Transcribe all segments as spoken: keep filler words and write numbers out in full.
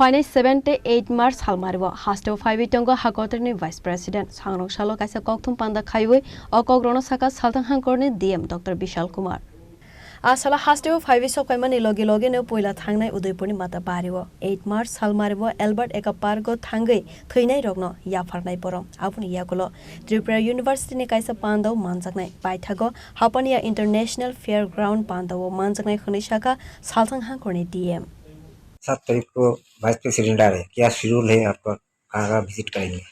Phainai seven tei eight March salmario hasteo phaiwi tongo hakotorni Vice President. Sangrong salo kaisa kokthum panda khaiwi o kokrokno sakha Salthang Hangkorni D M Doctor Bishal Kumar. A salo hasteo phaiwi sokphaimani logi logino puila thangnai Udaipurni Matabario eight March salmario Albert Eka Parko thangwi thwinairokno yapharnai borom. Aboni yagulo Tripura University ni kaisa pandao manjaknai paithago Hapania International Fairground pandao manjaknai hwnwi sakha Salthang Hangkorni D M. सात तारिख को vice president आ रहे हैं, क्या शेड्यूल है आपका, कहाँ कहाँ विजिट करेंगे?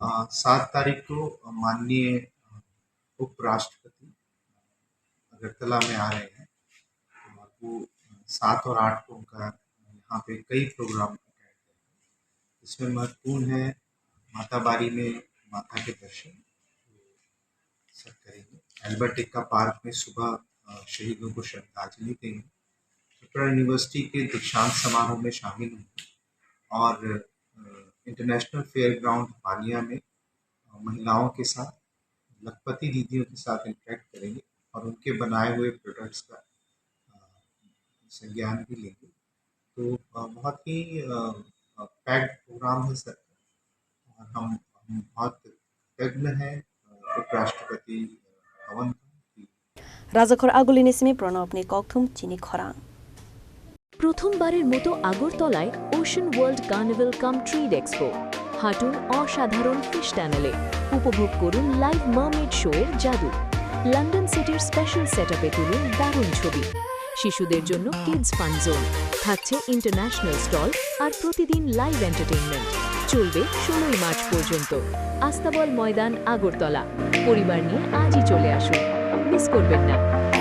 अ, सात तारीख को, अ, माननीय, अ, उपराष्ट्रपति अगरतला में आ रहे हैं और वो, अ, सात और आठ को उनका यहाँ पे कई प्रोग्राम अटेंड करेंगे। इसमें महत्वपूर्ण है माता बारी में माता के दर्शन, सर, करेंगे। एल्बर्ट एक्का पार्क में सुबह, अ, शहीदों को श्रद्धांजलि देंगे। त्रिपुरा यूनिवर्सिटी के दीक्षांत समारोह में शामिल होंगे और, अ, इंटरनेशनल फेयर ग्राउंड हपानिया में, अ, महिलाओं के साथ, लखपति दीदियों के साथ इंटरेक्ट करेंगे और उनके बनाए हुए प्रोडक्ट्स का, अ, संज्ञान भी लेंगे। तो, अ, बहुत ही, अ, अ, पैक्ड प्रोग्राम है सर, और हम, हम बहुत कृतज्ञ हैं, अ, उपराष्ट्रपति, अ, भवन का कि Rajakhor Agulini simi Pranabni kokthum chini khorang. প্রথমবারের মতো আগরতলায় ওশান ওয়ার্ল্ড কার্নিভাল কাম ট্রিড এক্সপো। হাঁটুন অসাধারণ ফিশ টানেলে, উপভোগ করুন লাইভ মার্মেড শো এর জাদু। লন্ডন সিটির স্পেশাল সেটআপে তুলুন দারুণ ছবি। শিশুদের জন্য কিডস ফান জোন, থাকছে ইন্টারন্যাশনাল স্টল আর প্রতিদিন লাইভ এন্টারটেইনমেন্ট। চলবে ষোলোই মার্চ পর্যন্ত। আস্তাবল ময়দান, আগরতলা। পরিবার নিয়ে আজই চলে আসুন, মিস করবেন না।